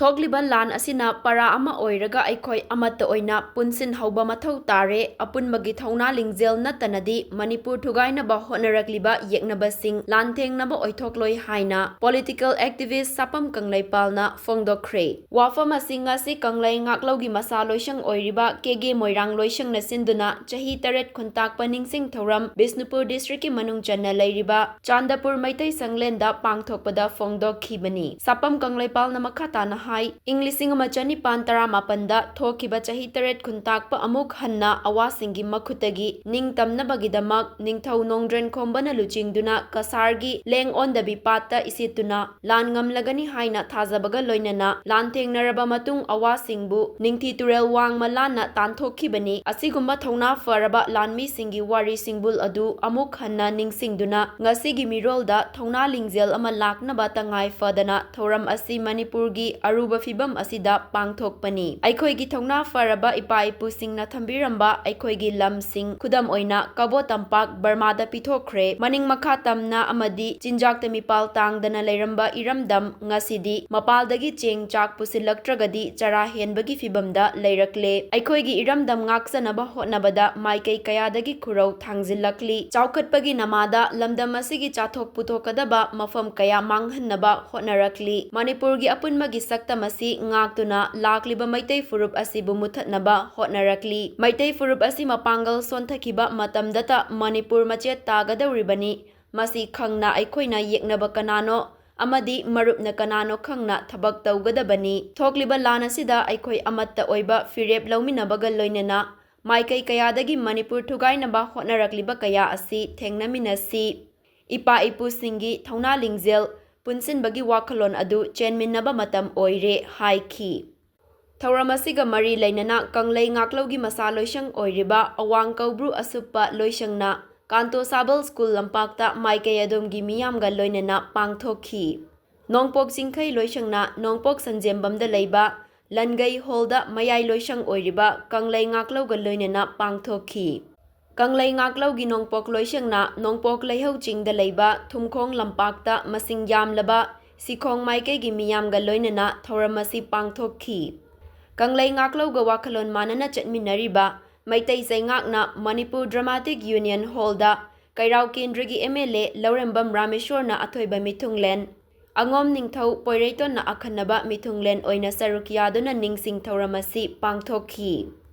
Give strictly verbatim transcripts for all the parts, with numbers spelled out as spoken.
ꯊꯣꯛꯂꯤꯕ ꯂꯥꯟ ꯑꯁꯤꯅ ꯄꯔꯥ ꯑꯃ ꯑꯣꯏꯔꯒ ꯑꯩꯈꯣꯏ ꯑꯃꯠꯇ ꯑꯣꯏꯅ ꯄꯨꯟꯁꯤꯟꯍꯧꯕ ꯃꯊꯧ ꯇꯥꯔꯦ꯫ ꯑꯄꯨꯟꯕꯒꯤ ꯊꯧꯅꯥ ꯂꯤꯡꯖꯦꯜ ꯅꯠꯇꯅꯗꯤ ꯃꯅꯤꯄꯨꯔ ꯊꯨꯒꯥꯏꯅꯕ ꯍꯣꯠꯅꯔꯛꯂꯤꯕ ꯌꯦꯛꯅꯕꯁꯤꯡ ꯂꯥꯟꯊꯦꯡꯅꯕ ꯑꯣꯏꯊꯣꯛꯂꯣꯏ ꯍꯥꯏꯅ political activist ꯁꯥꯄꯝ ꯀꯪꯂꯩꯄꯥꯜꯅ ꯐꯣꯡꯗꯣꯛꯈ꯭ꯔꯦ꯫ ꯋꯥꯐꯝ ꯑꯁꯤ ꯉꯁꯤ ꯀꯪꯂꯩ ꯉꯥꯛꯂꯧꯒꯤ ꯃꯁꯥ ꯂꯣꯏꯁꯪ ꯑꯣꯏꯔꯤꯕ ꯀꯦ ꯒꯦ ꯃꯣꯏꯔꯥꯡ ꯂꯣꯏꯁꯪꯅ ꯁꯤꯟꯗꯨꯅ ꯆꯍꯤ ꯇꯔꯦꯠ ꯈꯨꯟꯇꯥꯛꯄ ꯅꯤꯡꯁꯤꯡ ꯊꯧꯔꯝ ꯕꯤꯁꯅꯨꯄꯨꯔ districtꯀꯤ ꯃꯅꯨꯡ ꯆꯟꯅ ꯂꯩꯔꯤꯕ ꯆꯥꯟꯗꯄꯨꯔ ꯃꯩꯇꯩ ꯁꯪꯂꯦꯟꯗ ꯄꯥꯡꯊꯣꯛꯄꯗ ꯐꯣꯡꯗꯣꯛꯈꯤꯕꯅꯤ꯫ ꯁꯥꯄꯝ ꯀꯪꯂꯩꯄꯥꯜꯅ ꯃꯈꯥ ꯇꯥꯅ ꯍꯥꯏ, ꯏꯪ ꯂꯤꯁꯤꯡ ꯑꯃ ꯆꯅꯤꯄꯥꯟ ꯇꯔꯥꯃꯥꯄꯟꯗ ꯊꯣꯛꯈꯤꯕ ꯆꯍꯤ ꯇꯔꯦꯠ ꯈꯨꯟꯇꯥꯛꯄ ꯑꯃꯨꯛ ꯍꯟꯅ ꯑꯋꯥꯁꯤꯡꯒꯤ ꯃꯈꯨꯠꯇꯒꯤ ꯅꯤꯡꯇꯝꯅꯕꯒꯤꯗꯃꯛ ꯅꯤꯡꯊꯧ ꯅꯣꯡꯗ꯭ꯔꯦꯟ ꯈꯣꯝꯕꯅ ꯂꯨꯆꯤꯡꯗꯨꯅ ꯀꯁꯥꯔꯒꯤ ꯂꯦꯡ ꯑꯣꯟꯗꯕꯤ ꯄꯥꯠꯇ ꯏꯁꯤꯠꯇꯨꯅ ꯂꯥꯟ ꯉꯝꯂꯒꯅꯤ ꯍꯥꯏꯅ ꯊꯥꯖꯕꯒ ꯂꯣꯏꯅꯅ ꯂꯥꯟ ꯊꯦꯡꯅꯔꯕ ꯃꯇꯨꯡ ꯑꯋꯥꯁꯤꯡꯕꯨ ꯅꯤꯡꯊꯤ ꯇꯨꯔꯦꯜ ꯋꯥꯡꯃ ꯂꯥꯟꯅ ꯇꯥꯟꯊꯣꯛꯈꯤꯕꯅꯤ꯫ ꯑꯁꯤꯒꯨꯝꯕ ꯊꯧꯅꯥ ꯐꯔꯕ ꯂꯥꯟꯃꯤꯁꯤꯡꯒꯤ ꯋꯥꯔꯤ ꯁꯤꯡꯕꯨꯜ ꯑꯗꯨ ꯑꯃꯨꯛ ꯍꯟꯅ ꯅꯤꯡꯁꯤꯡꯗꯨꯅ ꯉꯁꯤꯒꯤ ꯃꯤꯔꯣꯜꯗ ꯊꯧꯅꯥ ꯂꯤꯡꯖꯦꯜ ꯑꯃ ꯂꯥꯛꯅꯕ ꯇꯉꯥꯏ ꯐꯗꯅ ꯊꯧꯔꯝ ꯑꯁꯤ ꯃꯅꯤꯄꯨꯔꯒꯤ ꯑꯔꯨꯕ ꯐꯤꯕꯝ ꯑꯁꯤꯗ ꯄꯥꯡꯊꯣꯛꯄꯅꯤ꯫ ꯑꯩꯈꯣꯏꯒꯤ ꯊꯧꯅꯥ ꯐꯔꯕ ꯏꯄꯥ ꯏꯄꯨꯁꯤꯡꯅ ꯊꯝꯕꯤꯔꯝꯕ ꯑꯩꯈꯣꯏꯒꯤ ꯂꯝꯁꯤꯡ, ꯈꯨꯗꯝ ꯑꯣꯏꯅ ꯀꯕꯣ ꯇꯝꯄꯥꯛ ꯕꯔꯃꯥꯗ ꯄꯤꯊꯣꯛꯈ꯭ꯔꯦ꯫ ꯃꯅꯤꯡ ꯃꯈꯥ ꯇꯝꯅ ꯑꯃꯗꯤ ꯆꯤꯟꯖꯥꯛꯇ ꯃꯤꯄꯥꯜ ꯇꯥꯡꯗꯅ ꯂꯩꯔꯝꯕ ꯏꯔꯝꯗꯝ ꯉꯁꯤꯗꯤ ꯃꯄꯥꯜꯗꯒꯤ ꯆꯦꯡ ꯆꯥꯛ ꯄꯨꯁꯤꯜꯂꯛꯇ꯭ꯔꯒꯗꯤ ꯆꯔꯥ ꯍꯦꯟꯕꯒꯤ ꯐꯤꯕꯝꯗ ꯂꯩꯔꯛꯂꯦ꯫ ꯑꯩꯈꯣꯏꯒꯤ ꯏꯔꯝꯗꯝ ꯉꯥꯛꯆꯅꯕ ꯍꯣꯠꯅꯕꯗ ꯃꯥꯏꯀꯩ ꯀꯌꯥꯗꯒꯤ ꯈꯨꯔꯧ ꯊꯥꯡꯖꯤꯜꯂꯛꯂꯤ꯫ ꯆꯥꯎꯈꯠꯄꯒꯤ ꯅꯃꯥꯗ ꯂꯝꯗꯝ ꯑꯁꯤꯒꯤ ꯆꯥꯊꯣꯛ ꯄꯨꯊꯣꯛꯀꯗꯕ ꯃꯐꯝ ꯀꯌꯥ ꯃꯥꯡꯍꯟꯅꯕ ꯍꯣꯠꯅꯔꯛꯂꯤ꯫ ꯃꯅꯤꯄꯨꯔꯒꯤ ꯑꯄꯨꯟꯕꯒꯤ ꯁꯛꯇꯝ ꯑꯁꯤ ꯉꯥꯛꯇꯨꯅ ꯂꯥꯛꯂꯤꯕ ꯃꯩꯇꯩ ꯐꯨꯔꯨꯞ ꯑꯁꯤꯕꯨ ꯃꯨꯊꯠꯅꯕ ꯍꯣꯠꯅꯔꯛꯂꯤ꯫ ꯃꯩꯇꯩ ꯐꯨꯔꯨꯞ ꯑꯁꯤ ꯃꯄꯥꯡꯒꯜ ꯁꯣꯟꯊꯈꯤꯕ ꯃꯇꯝꯗꯇ ꯃꯅꯤꯄꯨꯔ ꯃꯆꯦꯠ ꯇꯥꯒꯗꯧꯔꯤꯕꯅꯤ꯫ ꯃꯁꯤ ꯈꯪꯅ ꯑꯩꯈꯣꯏꯅ ꯌꯦꯛꯅꯕ ꯀꯅꯥꯅꯣ ꯑꯃꯗꯤ ꯃꯔꯨꯞꯅ ꯀꯅꯥꯅꯣ ꯈꯪꯅ ꯊꯕꯛ ꯇꯧꯒꯗꯕꯅꯤ꯫ ꯊꯣꯛꯂꯤꯕ ꯂꯥꯟ ꯑꯁꯤꯗ ꯑꯩꯈꯣꯏ ꯑꯃꯠꯇ ꯑꯣꯏꯕ ꯐꯤꯔꯦꯞ ꯂꯧꯃꯤꯟꯅꯕꯒ ꯂꯣꯏꯅꯅ ꯃꯥꯏꯀꯩ ꯀꯌꯥꯗꯒꯤ ꯃꯅꯤꯄꯨꯔ ꯊꯨꯒꯥꯏꯅꯕ ꯍꯣꯠꯅꯔꯛꯂꯤꯕ ꯀꯌꯥ ꯑꯁꯤ ꯊꯦꯡꯅꯃꯤꯟꯅꯁꯤ꯫ ꯏꯄꯥ ꯏꯄꯨꯁꯤꯡꯒꯤ ꯊꯧꯅꯥ ꯂꯤꯡꯖꯦꯜ ꯄꯨꯟꯁꯤꯟꯕꯒꯤ ꯋꯥꯈꯜꯂꯣꯟ ꯑꯗꯨ ꯆꯦꯟꯃꯤꯟꯅꯕ ꯃꯇꯝ ꯑꯣꯏꯔꯦ ꯍꯥꯏꯈꯤ꯫ ꯊꯧꯔꯝ ꯑꯁꯤꯒ ꯃꯔꯤ ꯂꯩꯅꯅ ꯀꯪꯂꯩ ꯉꯥꯛꯂꯧꯒꯤ ꯃꯁꯥ ꯂꯣꯏꯁꯪ ꯑꯣꯏꯔꯤꯕ ꯑꯋꯥꯡ ꯀꯧꯕ꯭ꯔꯨ ꯑꯁꯨꯞꯄ ꯂꯣꯏꯁꯪꯅ ꯀꯥꯟꯇꯣ ꯁꯥꯕꯜ ꯁ꯭ꯀꯨꯜ ꯂꯝꯄꯥꯛꯇ ꯃꯥꯏꯀꯩ ꯑꯗꯣꯝꯒꯤ ꯃꯤꯌꯥꯝꯒ ꯂꯣꯏꯅꯅ ꯄꯥꯡꯊꯣꯛꯈꯤ꯫ ꯅꯣꯡꯄꯣꯛ ꯆꯤꯡꯈꯩ ꯂꯣꯏꯁꯪꯅ ꯅꯣꯡꯄꯣꯛ ꯁꯟꯖꯦꯝꯕꯝꯗ ꯂꯩꯕ ꯂꯟꯒꯩ ꯍꯣꯜꯗ ꯃꯌꯥꯏ ꯂꯣꯏꯁꯪ ꯑꯣꯏꯔꯤꯕ ꯀꯪꯂꯩ ꯉꯥꯛꯂꯧꯒ ꯂꯣꯏꯅꯅ ꯄꯥꯡꯊꯣꯛꯈꯤ꯫ ꯀꯪꯂꯩ ꯉꯥꯛꯂꯧꯒꯤ ꯅꯣꯡꯄꯣꯛ ꯂꯣꯏꯁꯪꯅ ꯅꯣꯡꯄꯣꯛ ꯂꯩꯍꯧ ꯆꯤꯡꯗ ꯂꯩꯕ ꯊꯨꯝꯈꯣꯡ ꯂꯝꯄꯥꯛꯇ ꯃꯁꯤꯡ ꯌꯥꯝꯂꯕ ꯁꯤꯈꯣꯡ ꯃꯥꯏꯀꯩꯒꯤ ꯃꯤꯌꯥꯝꯒ ꯂꯣꯏꯅꯅ ꯊꯧꯔꯝ ꯑꯁꯤ ꯄꯥꯡꯊꯣꯛꯈꯤ꯫ ꯀꯪꯂꯩ ꯉꯥꯛꯂꯧꯒ ꯋꯥꯈꯜꯂꯣꯟ ꯃꯥꯟꯅꯅ ꯆꯠꯃꯤꯟꯅꯔꯤꯕ ꯃꯩꯇꯩ ꯆꯩꯉꯥꯛꯅ ꯃꯅꯤꯄꯨꯔ ꯗ꯭ꯔꯃꯥꯇꯤꯛ ꯌꯨꯅꯤꯌꯟ ꯍꯣꯜꯗ ꯀꯩꯔꯥꯎ ꯀꯦꯟꯗ꯭ꯔꯒꯤ ꯑꯦꯝ ꯑꯦꯜ ꯑꯦ ꯂꯧꯔꯦꯝꯕꯝ ꯔꯥꯃꯦꯁꯣꯔꯅ ꯑꯊꯣꯏꯕ ꯃꯤꯊꯨꯡꯂꯦꯟ, ꯑꯉꯣꯝ ꯅꯤꯡꯊꯧ ꯄꯣꯏꯔꯩꯇꯣꯟꯅ ꯑꯈꯟꯅꯕ ꯃꯤꯊꯨꯡꯂꯦꯟ ꯑꯣꯏꯅ ꯁꯔꯨꯛ ꯌꯥꯗꯨꯅ ꯅꯤꯡꯁꯤꯡ ꯊꯧꯔꯝ ꯑꯁꯤ ꯄꯥꯡꯊꯣꯛꯈꯤ꯫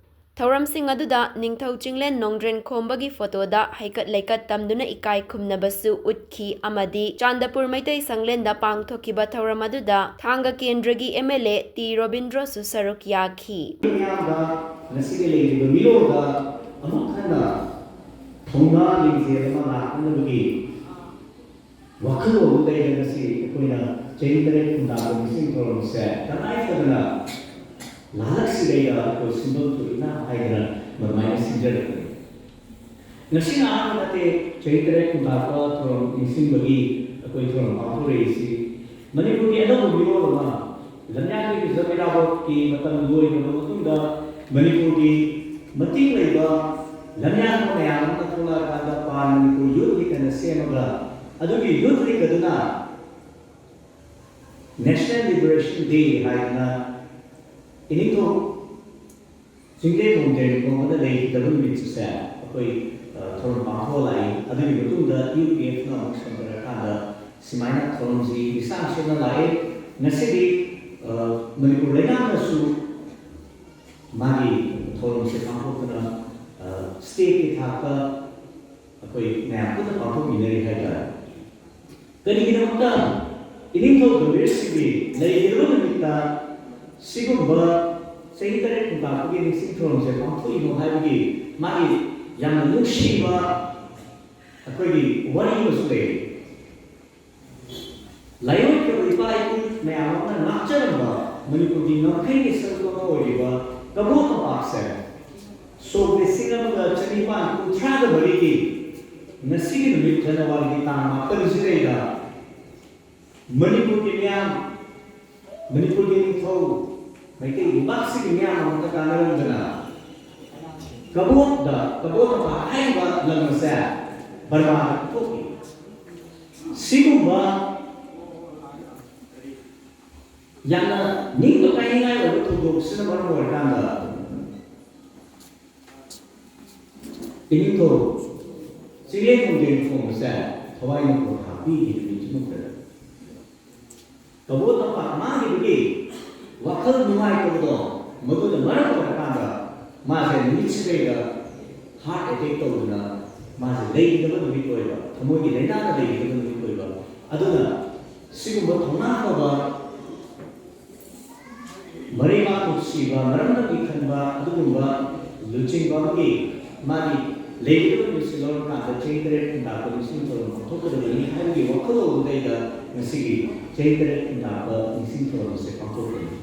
ꯊꯧꯔꯝꯁꯤꯡ ꯑꯗꯨꯗ ꯅꯤꯡꯊꯧ ꯆꯤꯡꯂꯦꯟ ꯅꯣꯡꯗ꯭ꯔꯦꯟ ꯈꯣꯝꯕꯒꯤ ꯐꯣꯇꯣꯗ ꯍꯩꯀꯠ ꯂꯩꯀꯠ ꯇꯝꯗꯨꯅ ꯏꯀꯥꯏ ꯈꯨꯝꯅꯕꯁꯨ ꯎꯠꯈꯤ ꯑꯃꯗꯤ ꯆꯥꯟꯗꯄꯨꯔ ꯃꯩꯇꯩ ꯁꯪꯂꯦꯟꯗ ꯄꯥꯡꯊꯣꯛꯈꯤꯕ ꯊꯧꯔꯝ ꯑꯗꯨꯗ ꯊꯥꯡꯒ ꯀꯦꯟꯗ꯭ꯔꯒꯤ ꯑꯦꯝ ꯑꯦꯜ ꯑꯦ ꯇꯤ ꯔꯣꯕꯤꯟꯗ꯭ꯔꯣꯁꯨ ꯁꯔꯨꯛ ꯌꯥꯈꯤ꯫ ꯃꯤꯌꯥꯝꯗ ꯉꯁꯤꯒꯤ ꯂꯩꯔꯤꯕ ꯃꯤꯔꯣꯜꯗ ꯑꯃꯨꯛ ꯍꯟꯅ ꯊꯧꯅꯥ ꯂꯤꯡꯖꯦꯜ ꯑꯃ ꯂꯥꯛꯅꯅꯕꯒꯤ ꯋꯥꯈꯜꯂꯣꯟꯗꯨ ꯂꯩꯔꯒ ꯉꯁꯤ ꯑꯩꯈꯣꯏꯅ ꯆꯍꯤ ꯇꯔꯦꯠ ꯈꯨꯟꯇꯥꯛꯄ ꯅꯤꯡꯁꯤꯡ ꯊꯧꯔꯝꯁꯦ ꯇꯉꯥꯏ ꯐꯗꯅ ꯂꯥꯜꯂꯛꯁꯤꯗꯩꯗ ꯑꯩꯈꯣꯏ ꯁꯤꯟꯐꯝ ꯊꯣꯛꯏꯅ ꯍꯥꯏꯗꯅ ꯃꯗꯨꯃꯥꯏꯅ ꯁꯤꯟꯖꯔꯛꯄꯅꯤ꯫ ꯉꯁꯤꯅ ꯑꯍꯥꯟꯕ ꯅꯠꯇꯦ ꯆꯍꯤ ꯇꯔꯦꯠ ꯈꯨꯟꯇꯥꯛꯄ ꯊꯧꯔꯝ ꯅꯤꯡꯁꯤꯡꯕꯒꯤ ꯑꯩꯈꯣꯏ ꯊꯧꯔꯝ ꯄꯥꯡꯊꯣꯔꯛꯏꯁꯤ꯫ ꯃꯅꯤꯄꯨꯔꯒꯤ ꯑꯅꯧꯕ ꯃꯤꯔꯣꯜ ꯑꯃ ꯂꯝꯌꯥꯟꯕꯒꯤ ꯖꯃꯤꯔꯥꯕꯣꯠꯀꯤ ꯃꯇꯝ ꯂꯣꯏꯈ꯭ꯔꯕ ꯃꯇꯨꯡꯗ ꯃꯅꯤꯄꯨꯔꯒꯤ ꯃꯇꯤꯛ ꯂꯩꯕ ꯂꯝꯌꯥꯟꯕ ꯃꯌꯥꯝ ꯑꯃ ꯊꯣꯛꯂꯛꯑꯀꯥꯟꯗ ꯄꯥꯟ ꯃꯅꯤꯄꯨꯔ ꯌꯨꯠ ꯂꯤꯛ ꯑꯅ ꯁꯦꯝꯃꯒ ꯑꯗꯨꯒꯤ ꯌꯨꯠ ꯂꯤꯛ ꯑꯗꯨꯅ National Liberation Day ꯍꯥꯏꯗꯅ ꯏꯅꯤꯡꯊꯧ ꯆꯤꯡꯂꯦꯟ ꯅꯣꯡꯗ꯭ꯔꯦꯟ ꯈꯣꯝꯕꯗ ꯂꯩꯈꯤꯗꯕ ꯅꯨꯃꯤꯠꯁꯦ ꯑꯩꯈꯣꯏ, ꯑ, ꯊꯧꯔꯝ ꯄꯥꯡꯊꯣꯛꯑ ꯂꯥꯛꯏ꯫ ꯑꯗꯨꯒꯤ ꯃꯇꯨꯡꯗ ꯌꯨ ꯄꯤ ꯑꯦꯐꯅ ꯑꯃꯨꯛ ꯁꯟꯗꯔꯀꯥꯟꯗ ꯁꯨꯃꯥꯏꯅ ꯊꯧꯔꯝꯁꯤ ꯂꯤꯁꯥꯡ ꯁꯤꯠꯅ ꯂꯥꯛꯏ꯫ ꯉꯁꯤꯗꯤ, ꯑ, ꯃꯅꯤꯄꯨꯔ ꯂꯩꯉꯥꯛꯅꯁꯨ ꯃꯥꯒꯤ ꯊꯧꯔꯝꯁꯦ ꯄꯥꯡꯊꯣꯛꯇꯨꯅ, ꯑ, ꯁ꯭ꯇꯦꯠꯀꯤ ꯊꯥꯛꯇ ꯑꯩꯈꯣꯏ ꯃꯌꯥꯝ ꯄꯨꯟꯅ ꯄꯥꯡꯊꯣꯛꯃꯤꯟꯅꯔꯤ ꯍꯥꯏꯇꯥꯔꯦ꯫ ꯀꯔꯤꯒꯤꯗꯃꯛꯇ ꯏꯅꯤꯡꯊꯧ ꯒꯝꯚꯤꯔ ꯁꯤꯡꯒꯤ ꯂꯩꯈꯤꯗꯕ ꯅꯨꯃꯤꯠꯇ ꯁꯤꯒꯨꯝꯕ ꯆꯍꯤ ꯇꯔꯦꯠ ꯈꯨꯟꯇꯥꯛꯄꯒꯤ ꯅꯤꯡꯁꯤꯡ ꯊꯧꯔꯝꯁꯦ ꯄꯥꯡꯊꯣꯛꯏꯅꯣ ꯍꯥꯏꯕꯒꯤ ꯃꯥꯒꯤ ꯌꯥꯝꯅ ꯅꯨꯡꯁꯤꯕ ꯑꯩꯈꯣꯏꯒꯤ ꯋꯥꯔꯤ ꯑꯃꯁꯨ ꯂꯩ꯫ ꯂꯥꯏꯑꯣꯏꯈ꯭ꯔꯕ ꯏꯄꯥ ꯏꯄꯨ ꯃꯌꯥꯝ ꯑꯃꯅ ꯉꯥꯛꯆꯔꯝꯕ ꯃꯅꯤꯄꯨꯔꯒꯤ ꯉꯝꯈꯩꯒꯤ ꯁꯔꯨꯛ ꯑꯃ ꯑꯣꯏꯔꯤꯕ ꯀꯕꯣ ꯇꯝꯄꯥꯛꯁꯦ ꯁꯣꯛ ꯂꯤꯁꯤꯡ ꯑꯃꯒ ꯆꯅꯤꯄꯥꯟ ꯀꯨꯟꯊ꯭ꯔꯥꯒ ꯃꯔꯤꯒꯤ ꯉꯁꯤꯒꯤ ꯅꯨꯃꯤꯠ ꯖꯅꯋꯥꯔꯤꯒꯤ ꯇꯥꯡ ꯃꯥꯄꯟꯁꯤꯗꯩꯗ ꯃꯅꯤꯄꯨꯔꯒꯤ ꯃꯤꯌꯥꯝ, ꯃꯅꯤꯄꯨꯔꯒꯤ ꯅꯤꯡꯊꯧ, ꯃꯩꯇꯩ ꯂꯩꯕꯥꯛꯁꯤꯒꯤ ꯃꯤꯌꯥꯝ ꯑꯃꯠꯇ ꯇꯥꯟꯅꯔꯝꯗꯅ ꯀꯕꯣꯛꯇ, ꯀꯕꯣꯛ ꯇꯝꯄꯥꯛ ꯍꯥꯏꯔꯤꯕ ꯂꯝ ꯑꯁꯦ ꯕꯔꯃꯥꯗ ꯄꯨꯊꯣꯛꯈꯤ꯫ ꯁꯤꯒꯨꯝꯕ ꯌꯥꯝꯅ ꯅꯤꯡꯕ ꯀꯥꯏꯅꯤꯡꯉꯥꯏ ꯑꯣꯏꯕ ꯊꯧꯗꯣꯛꯁꯤꯅ ꯃꯔꯝ ꯑꯣꯏꯔꯀꯥꯟꯗ ꯏꯅꯤꯡꯊꯧ ꯆꯤꯡꯂꯦꯟ ꯈꯣꯡꯖꯦꯡ ꯊꯣꯡꯕꯁꯦ ꯊꯋꯥꯏꯅ ꯄꯣꯊꯥ ꯄꯤꯈꯤꯕ ꯅꯤꯡꯁꯤꯡꯉꯛꯄꯗ ꯀꯕꯣ ꯇꯝꯄꯥꯛ ꯃꯥꯡꯈꯤꯕꯒꯤ ꯋꯥꯈꯜ ꯅꯨꯡꯉꯥꯏꯇꯕꯗꯣ, ꯃꯗꯨꯅ ꯃꯔꯝ ꯑꯣꯏꯔꯀꯥꯟꯗ ꯃꯥꯁꯦ ꯅꯨꯃꯤꯠꯁꯤꯗꯩꯗ ꯍꯥꯔꯠ ꯑꯦꯇꯦꯛ ꯇꯧꯗꯨꯅ ꯃꯥꯁꯦ ꯂꯩꯈꯤꯗꯕ ꯅꯨꯃꯤꯠ ꯑꯣꯏꯕ, ꯊꯃꯣꯏꯒꯤ ꯂꯥꯏꯅꯥꯅ ꯂꯩꯈꯤꯗꯕ ꯅꯨꯃꯤꯠ ꯑꯣꯏꯕ꯫ ꯑꯗꯨꯅ ꯁꯤꯒꯨꯝꯕ ꯊꯧꯅꯥ ꯐꯕ, ꯃꯔꯩꯕꯥꯛ ꯅꯨꯡꯁꯤꯕ, ꯃꯔꯝꯗꯝꯒꯤ ꯈꯟꯕ ꯑꯗꯨꯒꯨꯝꯕ ꯂꯨꯆꯤꯡꯕ ꯑꯃꯒꯤ ꯃꯥꯒꯤ ꯂꯩꯒꯗꯕ ꯅꯨꯃꯤꯠꯁꯤ ꯂꯧꯔꯀꯥꯟꯗ ꯆꯍꯤ ꯇꯔꯦꯠ ꯈꯨꯟꯇꯥꯛꯄ ꯅꯤꯡꯁꯤꯡ ꯊꯧꯔꯝ ꯄꯥꯡꯊꯣꯛꯀꯗꯕꯅꯤ ꯍꯥꯏꯕꯒꯤ ꯋꯥꯈꯜꯂꯣꯟꯗꯨꯗꯩꯗ ꯉꯁꯤꯒꯤ ꯆꯍꯤ ꯇꯔꯦꯠ ꯈꯨꯟꯇꯥꯛꯄ ꯅꯤꯡꯁꯤꯡ ꯊꯧꯔꯝ ꯑꯁꯤ ꯄꯥꯡꯊꯣꯛꯄꯅꯤ꯫